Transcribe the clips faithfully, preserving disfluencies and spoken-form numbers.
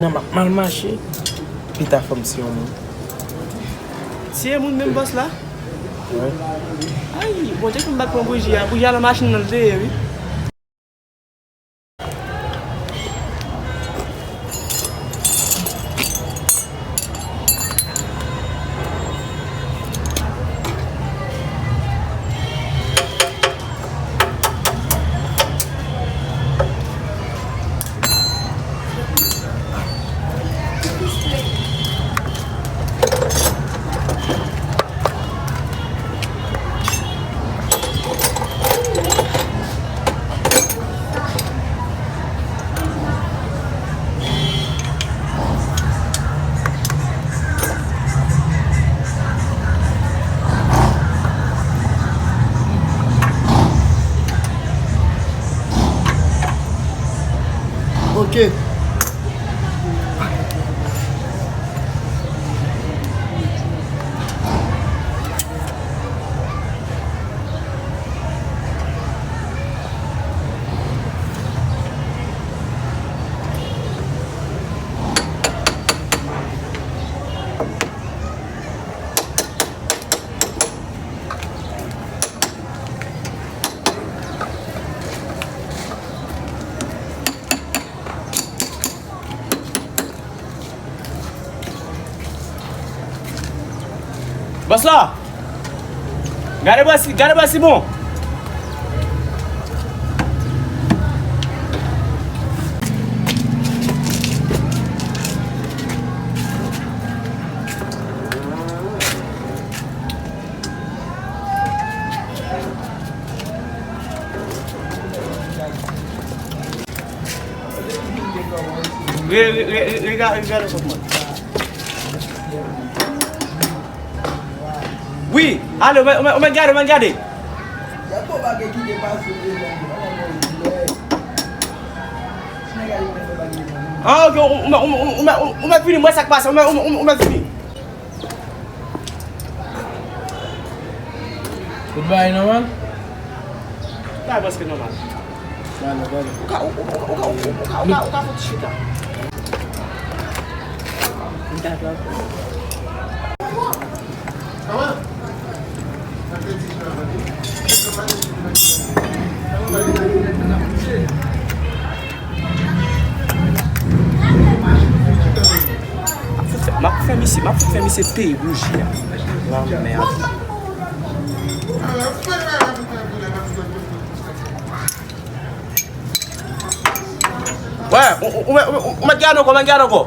Nan m ap mal mache, pita fò m siye yon moun. Siye moun menm bòs la? Wi. Ay, Bondye fè m pa t pran bouji a. Bouji a nan machin nan l te ye, wi. Ok. Bòs la! Gade bò si, gade bò si bon! Re, re, re, re, re, gade, gade sòt mwen. Wi, alo, ou mèt, ou mèt, ou mèt gade, ou mèt gade. Ah, ok, ou, ou, ou, ou, ou, ou mèt fini, mwen sa k pase, ou mèt, ou, ou, ou mèt fini. Tout bagay nòmal? Bagay prèske nòmal. Ba nou, ba nou. Ou ka, ou, ou, ou, ou ka, ou, ou, ou ka, ou ka, ou ka fè ti chita. M ta fè. M ap fè misye, m ap fè misye peye bouji a. Lanmèd. Wè, ou, ou, ou, ou, ou mèt gade ankò, ou mèt gade ankò.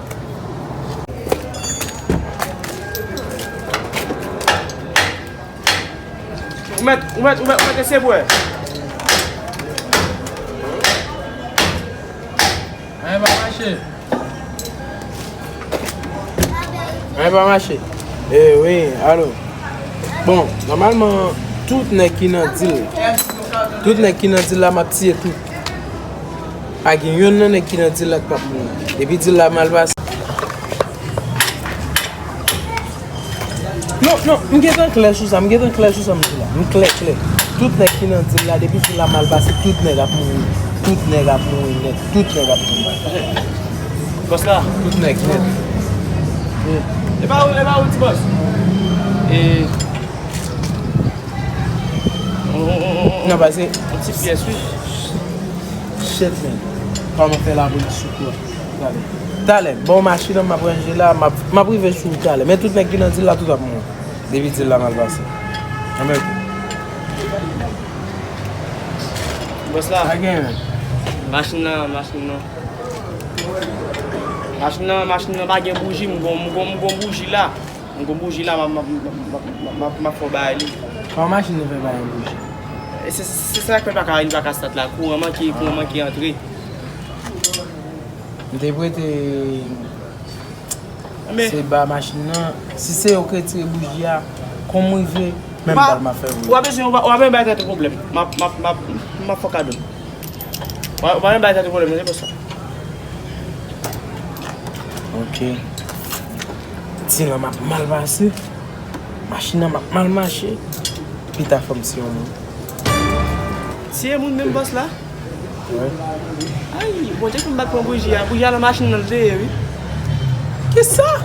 Ou mèt, ou mèt, ou mèt, ou mèt eseye pou wè. Anyen pa mache. Anyen pa mache. Eh wi, alo. Bon, nòmalman, tout nèg ki nan dil, tout nèg ki nan dil la, m ap tiye tout. Pa gen yonn nan nèg ki nan dil la k p ap mouri. Depi dil la mal pase. Non, non, m gentan klè sou sa, m gentan klè sou sa m di la. M klè, klè. Tout nèg ki nan dil la, depi dil la mal pase, tout nèg ap mouri. Tout nèg ap mouri nèt. Tout nèg ap mouri. Bòs la. Tout nèg nèt. E pa ou, e pa ou, ti bòs. E. Nan pase. Yon ti pyès, wi. Shit, man. Kòman fè lapolis sou kou a? Talè. Talè. Bon, machin nan m ap ranje la, m ap, m ap rive sou ou talè. Men tout nèg ki nan dil la, tout ap mouri. Depi dil la mal pase. Anben. Bòs la. Pa gen, men. Machin nan, machin nan. Machin nan, machin nan pa gen bouji, m gon, m gon, m gon bouji la. M gon bouji la, m ap, m ap, m ap, m ap, m ap, m ap fè w bay li. Kòman machin nan fè pa gen bouji? E se, se, se sa k fè l pa ka, li pa ka stat la. Kouran manke, kouran manke antre. M te prete, men se ba machin nan. Si se yo k retire bouji a, kòm m rive, menm bal m ap fè voye. Ou pa bezwen, ou pa, ou pa bezwen bay tèt ou pwoblèm. M ap, m ap, m ap, m ap fè w kado. Ou pa, ou pa bezwen bay tèt ou pwoblèm, non, se pou sa. Ok. Ti lan m ap mal pase. Machin nan m ap mal mache. Pita fò m siye yon moun. Siye moun menm bòs la? Wi. Ay, Bondye fè m pa t pran bouji a. Bouji a nan machin nan l te ye, wi. sa.